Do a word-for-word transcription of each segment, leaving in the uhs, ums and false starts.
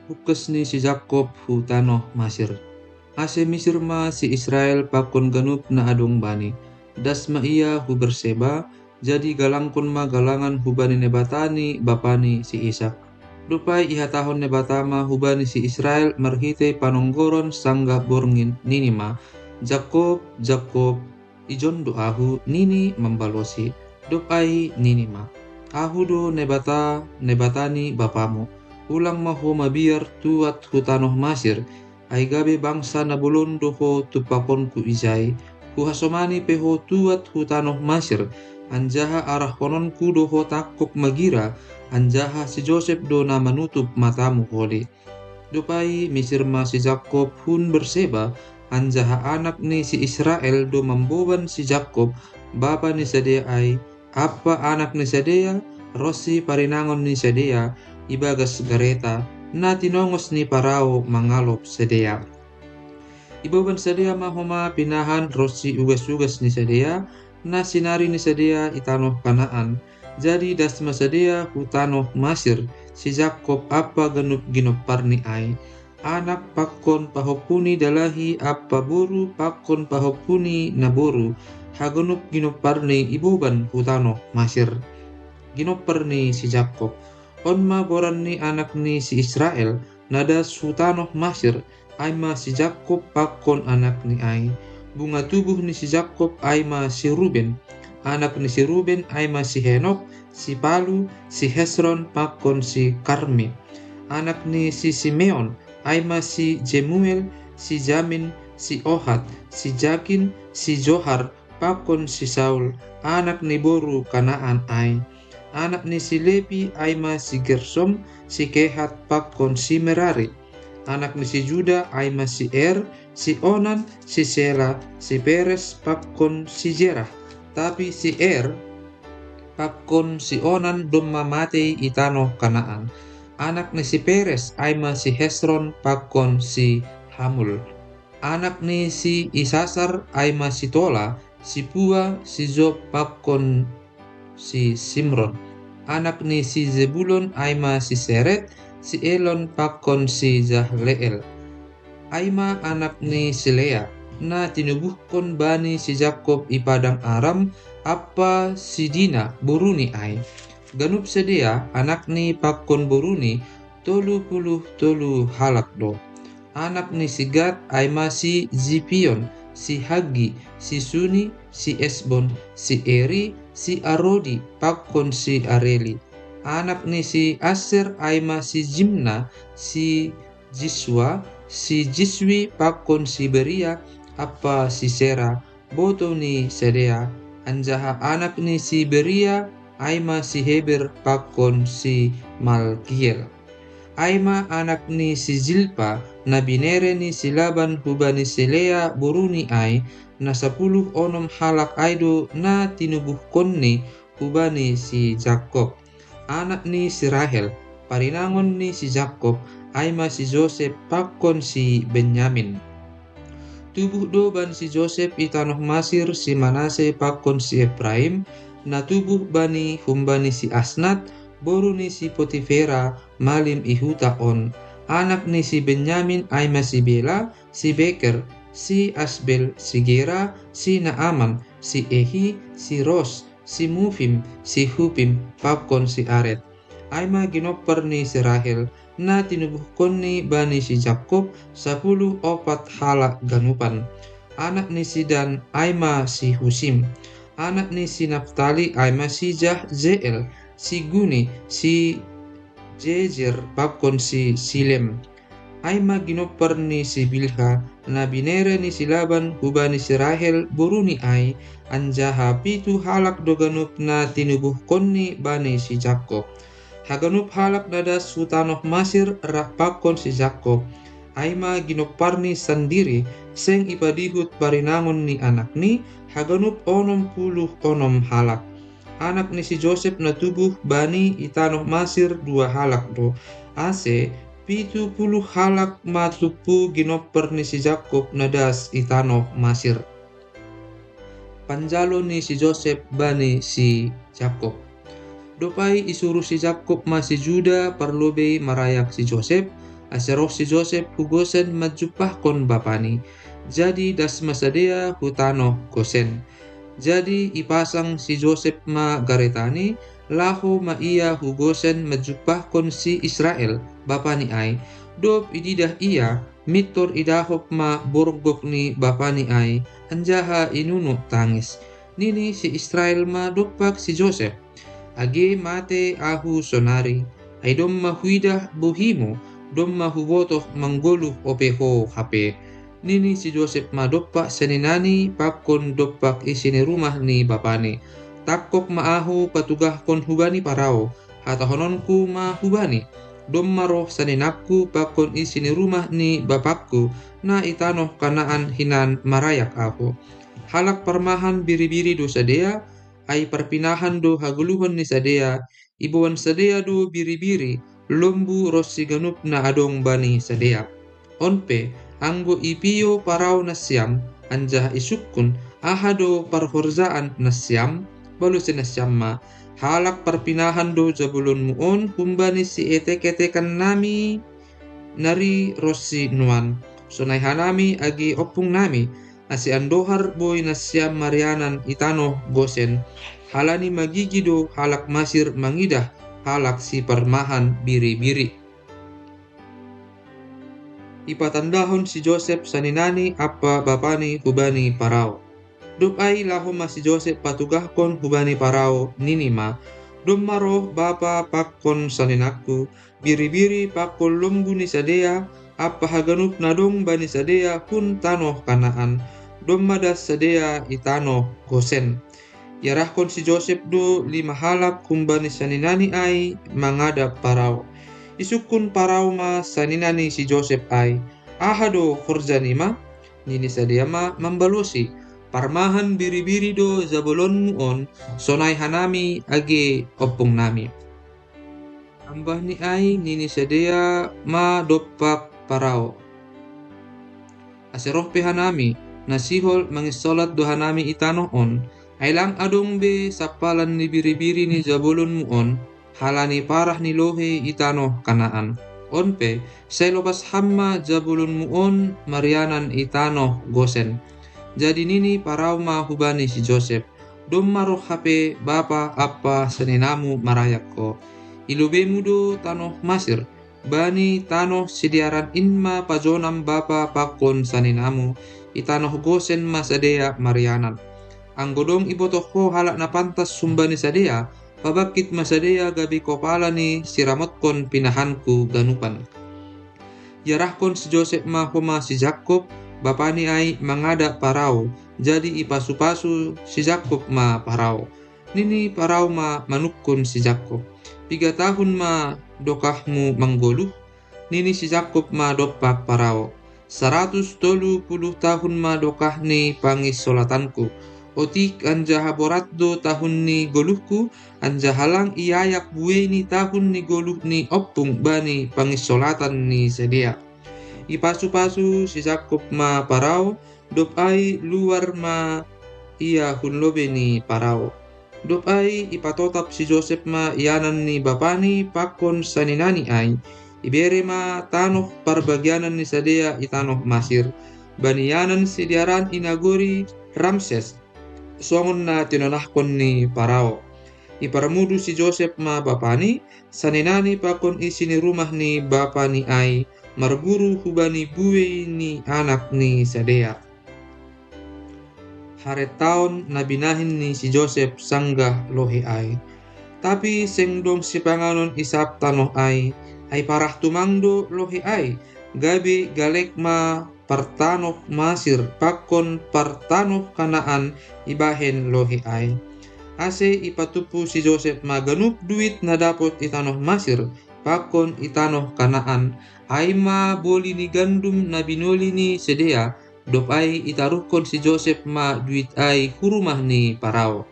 Pukkas ni si Jakob hu tanoh Masir. Ase misir ma si Israel pakon ganup na adong bani. Das ma ia hu Berseba, jadi galangkon ma galangan hubani Naibata ni bapani si Isak. Dob ai ihatahon Naibata ma hubani si Israel marhitei panonggoron sanggah borngin, nini ma: Jakob, Jakob. Ijon do ahu, nini mambalosi. Dob ai nini ma: Ahu do Naibata, Naibata ni bapamu. Ulang ma ho mabiar tuat hu tanoh Masir, ai gabe bangsa na bolon do ho tumpakonku ijai. Huhasomani pe ho tuat hu tanoh Masir, anjaha arahkononku do ho tangkog magira, anjaha si Josep do na manutup matamu holi. Dob ai misir ma si Jakob hun Berseba, anjaha anak ni si Israel do mamboban si Jakob, bapa ni sidea ai, ampa anak ni sidea, ronsi parinangon ni sidea, ibagas gareta, na tinongos ni Parao mangalop sidea. Iboban sidea ma homa pinahan ronsi ugas-ugas ni sidea, na sinari ni sidea i tanoh Kanaan. Jadi das ma sidea hu tanoh Masir, si Jakob ampa ganup ginomparni ai. Anak pakon pahompu ni dalahi ampa boru pakon pahompu ni naboru, haganup ginomparni iboban hu tanoh Masir. Ginompar ni si Jakob. On ma goran ni anak ni si Israel, na das hu tanoh Masir, ai ma si Jakob pakon anakni ai. Bunga tubuh ni si Jakob ai ma si Ruben. Anak ni si Ruben ai ma si Henok, si Palu, si Hesron pakon si Karmi. Anak ni si Simeon ai ma si Jemuel, si Jamin, si Ohad, si Jakin, si Johar, pakon si Saul, anak ni boru Kanaan ai. Anak ni si Lepi ai ma si Gersom, si Kehat pakon si Merari. Anak ni si Juda ai ma si Er, si Onan, si Sela, si Peres pakon si Jerah. Tapi si Er pakon si Onan domma matei i tanoh Kanaan. Anak ni si Peres ai ma si Hesron pakon si Hamul. Anak ni si Isasar ai ma si Tola, si Pua, si Job pakon si Simron. Anak ni si Zebulon ai ma si Seret, si Elon pakon si Jahleel. Ai ma anak ni si Lea, na tinubuhkon bani si Jakob i padang Aram, ampa si Dina boruni ai. Ganup sidea anakni pakon boruni, tolu puluh tolu halak do. Anak ni si Gad ai ma si Zipion, si Haggi, si Suni, si Esbon, si Eri, si Arodi pakon si Areli. Anak ni si Aser ai ma si Jimna, si Jiswa, si Jiswi pakon si Beria ampa si Sera, botou ni sidea. Anjaha anak ni si Beria ai ma si Heber pakon si Malkiel. Ai ma anak ni si Zilpa, na binere ni si Laban hubani si Lea boruni ai, na sapuluh onom halak ai do na tinubuhkonni hubani si Jakob. Anak ni si Rahel, parinangon ni si Jakob, ai ma si Josep pakon si Benyamin. Tubuh do bani si Josep i tanoh Masir si Manase pakon si Epraim, na tubuh bani humbani si Asnat, boru ni si Potifera, malim i huta On. Anak ni si Benyamin ai ma si Bela, si Beker, si Asbel, si Gera, si Naaman, si Ehi, si Ros, si Mufim, si Hupim pakon si Aret. Ai ma ginompar ni si Rahel, na tinubuhkonni bani si Jakob, sapuluh opat halak ganupan. Anak ni si Dan ai ma si Husim. Anak ni si Naftali ai ma si Jahzeel, si Guni, si Jejer pakon si Silem. Ai ma ginompar ni si Bilha, na binere ni si Laban hubani si Rahel boruni ai, anjaha pitu halak do ganup na tinubuhkonni bani si Jakob. Haganup halak na das hu tanoh Masir rap pakon si Jakob. Ai ma ginomparni sandiri, seng ipadihut parinangon ni anakni, haganup onom puluh onom halak. Anak ni si Josep na tubuh bani i tanoh Masir dua halak do. Ase, pitu puluh halak ma tumpu ginompar ni si Jakob na das i tanoh Masir. Panjalo ni si Josep bani si Jakob. Dob ai isuru si Jakob ma si Juda parlobei marayak si Josep, Ase roh si Josep hu Gosen manjumpahkon bapani. Jadi das ma sidea hu tanoh Gosen. Jadi ipasang si Josep ma garetani, laho ma ia hu Gosen manjumpahkon si Israel, bapani ai. Dob ididah ia, mintor idahop ma borgok ni bapani ai, anjaha inunuk tangis. Nini si Israel ma dompak si Josep: Age mate ahu sonari, ai domma huidah bohimu, domma hubotoh manggoluh ope ho hape. Nini si Josep ma dompak saninani pakon dompak isi ni rumah ni bapani: Tangkok ma ahu patugahkon hubani Parao, hatahononku ma hubani: Domma roh saninangku pakon isi ni rumah ni bapakku, na i tanoh Kanaan hinan marayak ahu. Halak parmahan biri-biri do sidea, ai parpinahan do hagoluhon ni sidea, iboan sidea do biri-biri, lombu ronsi ganup na adong bani sidea. On pe, anggo ipio Parao nasiam, anjaha isungkun: Aha do parhorjaan nasiam? Balosi nasiam ma: Halak parpinahan do jabolonmu on humbani sietek-etekannami nari ronsi nuan. Sonai hanami age ompungnami, ase andohar boi nasiam marianan i tanoh Gosen, halani magigi do halak Masir mangidah halak siparmahan biri-biri. Ipatandahon si Josep saninani ampa bapani hubani Parao. Dob ai laho ma si Josep patugahkon hubani Parao, nini ma: Domma roh bapa pakon saninangku, biri-biri pakon lombu ni sidea, ampa haganup na dong bani sidea hun tanoh Kanaan, domma das sidea i tanoh Gosen. Iarahkon si Josep do lima halak humbani saninani ai mangadap Parao. Isungkun Parao ma saninani si Josep ai: Aha do horjanima? Nini sidea ma mambalosi: Parmahan biri-biri do jabolonmu on, sonai hanami age ompungnami. Tambah ni ai nini sidea ma dompak Parao: Ase roh pe hanami, na sihol manginsolat do hanami i tanoh on, ai lang adong be sampalan ni biri-biri ni jabolonmu on, halani parah ni lohei i tanoh Kanaan. On pe, sai lopas ham ma jabolonmu on marianan i tanoh Gosen. Jadi nini Parao ma hubani si Josep: Domma roh hape bapa ampa saninamu marayak ho. I lobeimu do tanoh Masir, bani tanoh sidearan in ma pajonam bapa pakon saninamu, i tanoh Gosen ma sidea marianan. Anggo dong ibotoh ho halak na pantas humbani sidea, pabangkit ma sidea gabe kopala ni siramotkon pinahanku ganupan. Iarahkon si Josep ma homa si Jakob, bapani ai, mangadap Parao, jadi ipasu-pasu si Jakob ma Parao. Nini Parao ma manungkun si Jakob: Piga tahun ma dokahmu manggoluh? Nini si Jakob ma dompak Parao: Saratus tolu puluh tahun ma dokah ni panginsolatanku. Otik anjaha borat do tahun ni goluhku, anjaha lang iayak buei ni tahun ni goluh ni ompung bani panginsolatan ni sidea. Ipasu-pasu si Jakob ma Parao, dob ai luar ma ia hun lobei ni Parao. Dob ai ipatotap si Josep ma ianan ni bapani pakon saninani ai. Ibere ma tanoh parbagianan ni sidea i tanoh Masir, bani ianan sidearan i nagori Ramses, songon na tinonahkon ni Parao. Iparmudu si Josep ma bapani, saninani pakon isi ni rumah ni bapani ai, marguru hubani buei ni anak ni sidea. Harentaon na binahen ni si Josep sanggah lohei ai. Tapi seng dong sipanganon i sab tanoh ai, ai parah tumang do lohei ai, gabe galek ma partanoh Masir pakon partanoh Kanaan ibahen lohei ai. Ase ipatumpu si Josep ma ganup duit na dapot i tanoh Masir pakon i tanoh Kanaan, ai ma boli ni gandum na binoli ni sidea. Dob ai itaruhkon si Josep ma duit ai hu rumah ni Parao.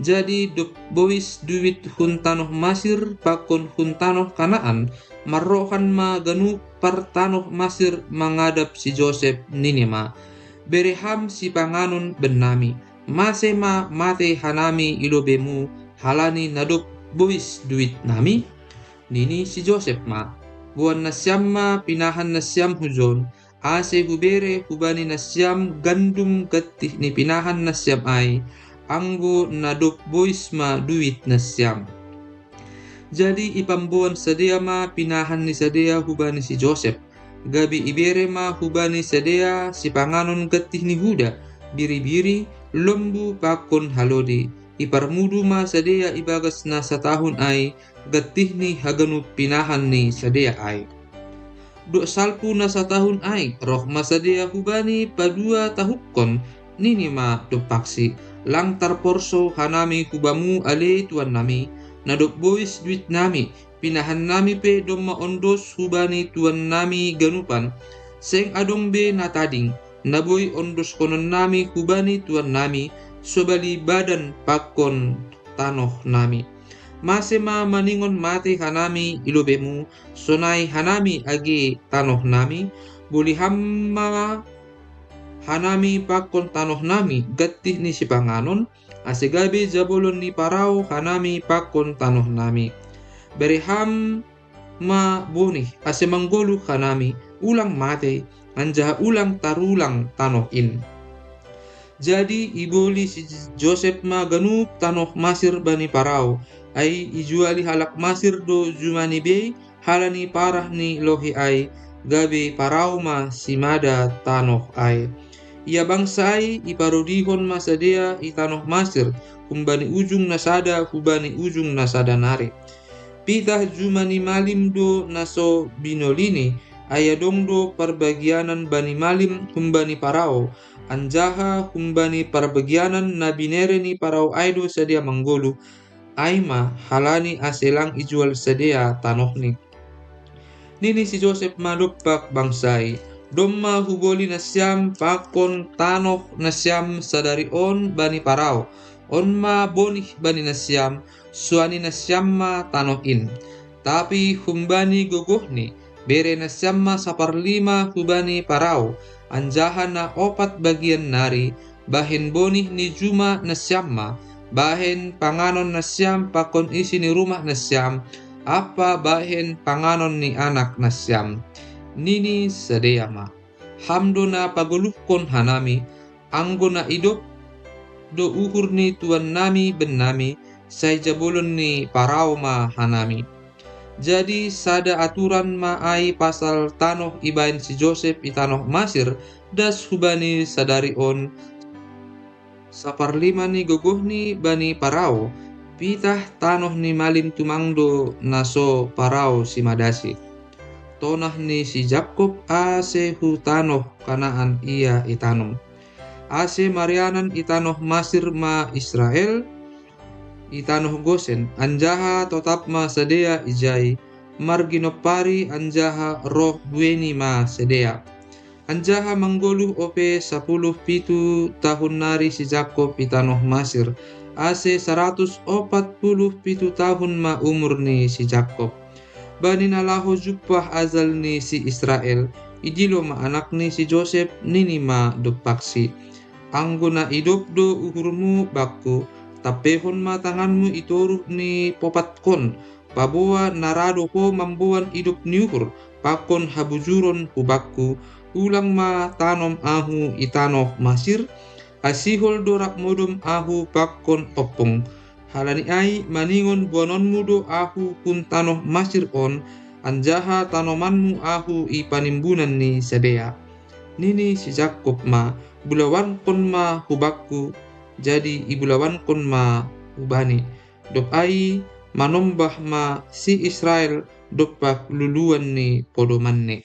Jadi dob bois duit hun tanoh Masir pakon hun tanoh Kanaan, marrohan ma ganup partanoh Masir mangadap si Josep, nini ma: Bere ham sipanganon bennami. Mase ma mate hanami i lobeimu, halani na dob bois duitnami? Nini si Josep ma: Boan nasiam ma pinahan nasiam hujon, ase hubere hubani nasiam gandum gantih ni pinahan nasiam ai, anggo na dob bois ma duit nasiam. Jadi ipamboan sidea ma pinahan ni sidea hubani si Josep, gabe ibere ma hubani sidea sipanganon gantih ni huda, biri-biri, lombu pakon halode. Iparmudu ma sidea ibagas na satahun ai gantih ni haganup pinahan ni sidea ai. Dob salpu na satahun ai, roh ma sidea hubani paduatahungkon, nini ma dompaksi: Lang tarporso hanami hubamu ale tuannami, na dob bois duitnami, pinahannami pe domma ondos hubani tuannami ganupan. Seng adong be na tading, na boi ondoskononnami hubani tuannami, sobali badan pakon tanohnami. Mase ma maningon mate hanami i lobemu, sonai hanami age tanohnami? Boli ham ma hanami pakon tanohnami gantih ni sipanganon, ase gabe jabolon ni Parao hanami pakon tanohnami. Bere ham ma bonih, ase manggoluh hanami, ulang mate, anjaha ulang tarulang tanoh in. Jadi iboli si Josep ma ganup tanoh Masir bani Parao, ai ijuali halak Masir do jumani bei, halani parah ni lohi ai, gabe Parao ma simada tanoh ai. Ia bangsa ai iparodihon ma sidea i tanoh Masir, humbani ujung na sada hubani ujung na sada nari. Pitah jumani malim do na so binolini, ai adong do parbagianan bani malim humbani Parao, anjaha humbani parbagianan na binere ni Parao ai do sidea manggoluh, ai ma halani ase lang ijual sidea tanohni. Nini si Josep ma dompak bangsa i: Domma huboli nasiam pakon tanoh nasiam sadari on bani Parao, on ma bonih bani nasiam, suani nasiam ma tanoh in. Tapi humbani gogohni, bere nasiam ma saparlima hubani Parao, anjaha na opat bagian nari, bahen bonih ni juma nasiam ma, bahen panganon nasiam pakon isi ni rumah nasiam, ampa bahen panganon ni anak nasiam. Nini sidea ma: Ham do na pagoluhkon hanami, anggo na idop do uhur ni tuannami bennami, sai jabolon ni Parao ma hanami. Jadi sada aturan ma ai pasal tanoh ibahen si Josep i tanoh Masir, das hubani sadari on, saparlima ni gogohni bani Parao, pitah tanoh ni malim tumang do na so Parao simadasi. Tonah ni si Jakob ase hu tanoh Kanaan ia itanom. Ase marianan i tanoh Masir ma Israel, i tanoh Gosen, anjaha totap ma sidea ijai, marginompari anjaha roh bueni ma sidea. Anjaha manggoluh ope sapuluh pitu tahun nari si Jakob i tanoh Masir, ase saratus opat puluh pitu tahun ma umur ni si Jakob. Bani na laho jumpah ajal ni si Israel, idilo ma anakni si Josep, nini ma dompaksi: Anggo na idop do uhurmu bangku, tampehon ma tanganmu i toruh ni popatkon, paboa na ra do ho mamboan idop ni uhur pakon habujuron hu bangku, ulang ma tanom ahu i tanoh Masir, ai sihol do rap modom ahu pakon ompung. Halani ai maningon boanonmu do ahu hun tanoh Masir on, anjaha tanomanmu ahu i panimbunan ni sidea. Nini si Jakob ma: Bulawankon ma hu bangku. Jadi ibulawankon ma hubani. Dob ai manombah ma si Israel dompak luluan ni podomanni.